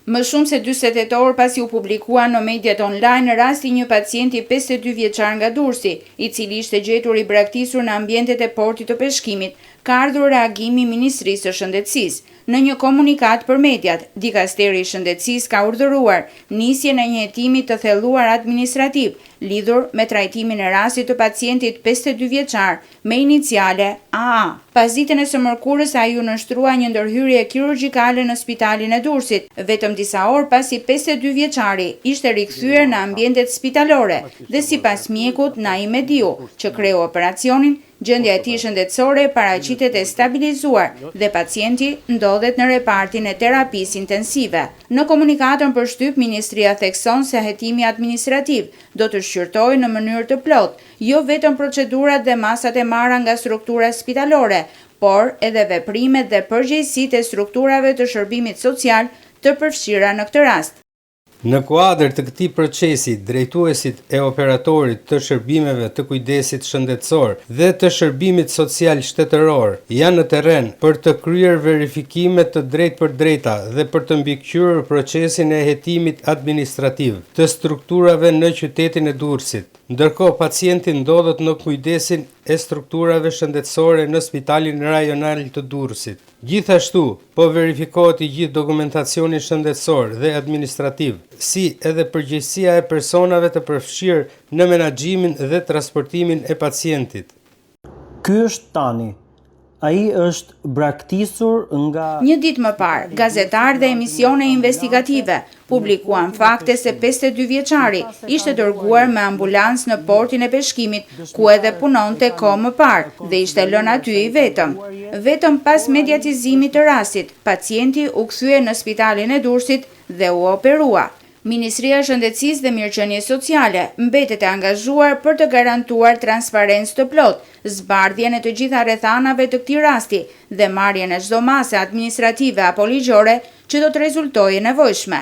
Më shumë se 48 orë pasi u publikua në mediat online rasti i një pacienti 52 vjeçar nga Durrësi, i cili ishte gjetur i braktisur në ambientet e portit të peshkimit, ka ardhur reagimi i Ministrisë së Shëndetësisë. Në një komunikatë për mediat, dikasteri i Shëndetësisë ka urdhëruar nisjen e një hetimi të thelluar administrativ lidhur me trajtimin e rastit të pacientit 52 vjeçar me iniciale AA. Pasditen e së mërkurës ai iu nënshtrua një ndërhyrje kirurgjikale në spitalin e Durrësit, vetëm disa orë pasi 52 vjeçari ishte rikthyer në ambientet spitalore dhe sipas mjekut Naim Mediu, që kreu operacionin, Gjendja e tij shëndetësore paraqitet e stabilizuar dhe pacienti ndodhet në repartin e terapisë intensive. Në komunikatën për shtyp, ministria thekson se hetimi administrativ do të shqyrtojë në mënyrë të plotë jo vetëm procedurat dhe masat e marra nga struktura spitalore, por edhe veprimet dhe përgjegjësitë e strukturave të shërbimit social të përfshira në këtë rast. Në kuadër të këtij procesi, drejtuesit e operatorit të shërbimeve të kujdesit shëndetësor dhe të shërbimit social shtetëror janë në terren për të kryer verifikime të drejtpërdrejta dhe për të mbikëqyrur procesin e hetimit administrativ të strukturave në qytetin e Durrësit. Ndërkohë, pacienti ndodhet në kujdesin e strukturave shëndetësore në Spitalin Rajonal të Durrësit. Gjithashtu, po verifikohet i gjithë dokumentacioni shëndetësor dhe administrativ, si edhe përgjegjësia e personave të përfshirë në menaxhimin dhe transportimin e pacientit. Ky është Tani. Ai është braktisur nga. Një ditë më parë, gazetarë dhe emisione investigative publikuan fakte se 52 vjeçari ishte dërguar me ambulancë në portin e peshkimit ku edhe punonte kohë më parë dhe ishte lënë aty i vetëm. Vetëm pas mediatizimit të rastit, pacienti u kthye në spitalin e Durrësit dhe u operua. Ministria e Shëndetësisë dhe Mirëqenies Sociale mbetet e angazhuar për të garantuar transparencë të plotë, zbardhjen e të gjitha rrethanave të këtij rasti dhe marrjen e çdo mase administrative apo ligjore që do të rezultojë e nevojshme.